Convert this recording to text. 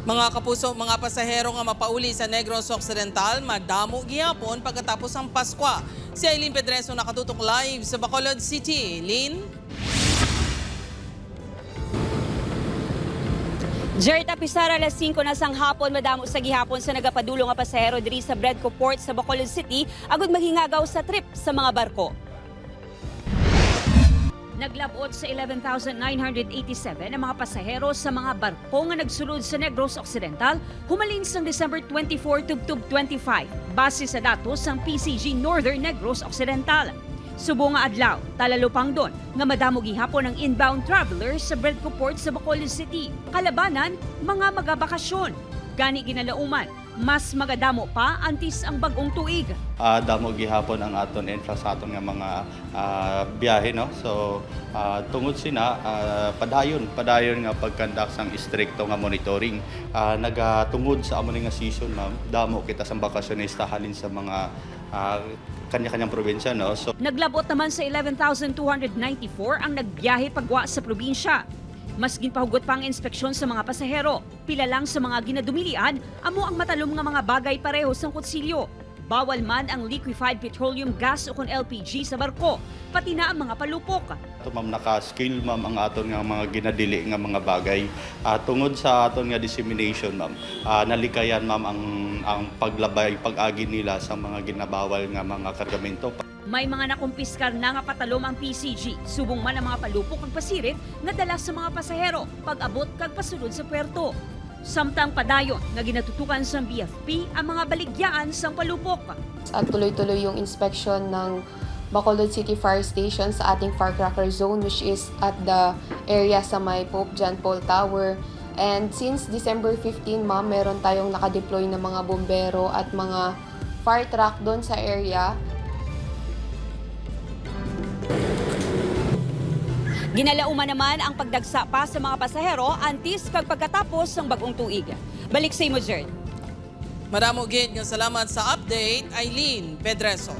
Mga kapuso, mga pasahero nga mapauli sa Negros Occidental, madamo gihapon pagkatapos ang Paskwa. Si Eileen Pedreso, nakatutok live sa Bacolod City. Lynn? Jert, apisar alas 5 na sang hapon, madamo sa gihapon sa nagapadulong nga pasahero diri sa Bredco Port sa Bacolod City agud maghingagaw sa trip sa mga barko. Naglabot sa 11,987 ang mga pasahero sa mga barko nga nagsulod sa Negros Occidental humalin sang December 24 tubtub 25 base sa datos sang PCG Northern Negros Occidental. Subo nga adlaw, talalupang doon nga madamo gihapon ang inbound travelers sa Bredco Port sa Bacolod City. Kalabanan, mga magabakasyon. Gani ginalauman, mas magadamo pa antis ang bagong tuig. Damo gihapon ang aton infra sa aton nga mga biyahe, no? So tungod sina, padayon padayon nga pag-conduct sang istrikto nga monitoring. Nagatungod sa amo ni nga season, ma'am, damo kita sang bakasyonista halin sa mga kanya-kanyang probinsya, no? So Naglabot naman sa 11,294 ang nagbiyahe pagwa sa probinsya. Mas ginpahugot pa ang inspeksyon sa mga pasahero. Pila lang sa mga ginadumilian amo ang matalom nga mga bagay pareho sang kutsilyo. Bawal man ang liquefied petroleum gas o kon LPG sa barko, pati na ang mga palupok. Ito, ma'am, naka-scale, ma'am, ang aton nga mga ginadili nga mga bagay. Tungod sa aton nga dissemination, ma'am, nalikayan, ma'am, ang paglabay, pag-agi nila sa mga ginabawal nga mga kargamento. May mga nakumpiskar na nga patalom ang PCG. Subong man ang mga palupok ang pasirit nga dala sa mga pasahero pag-abot kag pasulod sa puerto. Samtang padayon nga ginatutukan sa BFP ang mga baligyaan sang palupok. At tuloy-tuloy yung inspection ng Bacolod City Fire Station sa ating firecracker zone, which is at the area sa may Pope John Paul Tower. And since December 15, ma'am, meron tayong nakadeploy na mga bombero at mga fire truck doon sa area. Ginalauman naman ang pagdagsa pa sa mga pasahero antis kag pagkatapos ng bagong tuig. Balik sa imo, Jerd. Madamo gid nga salamat sa update, Eileen Pedreso.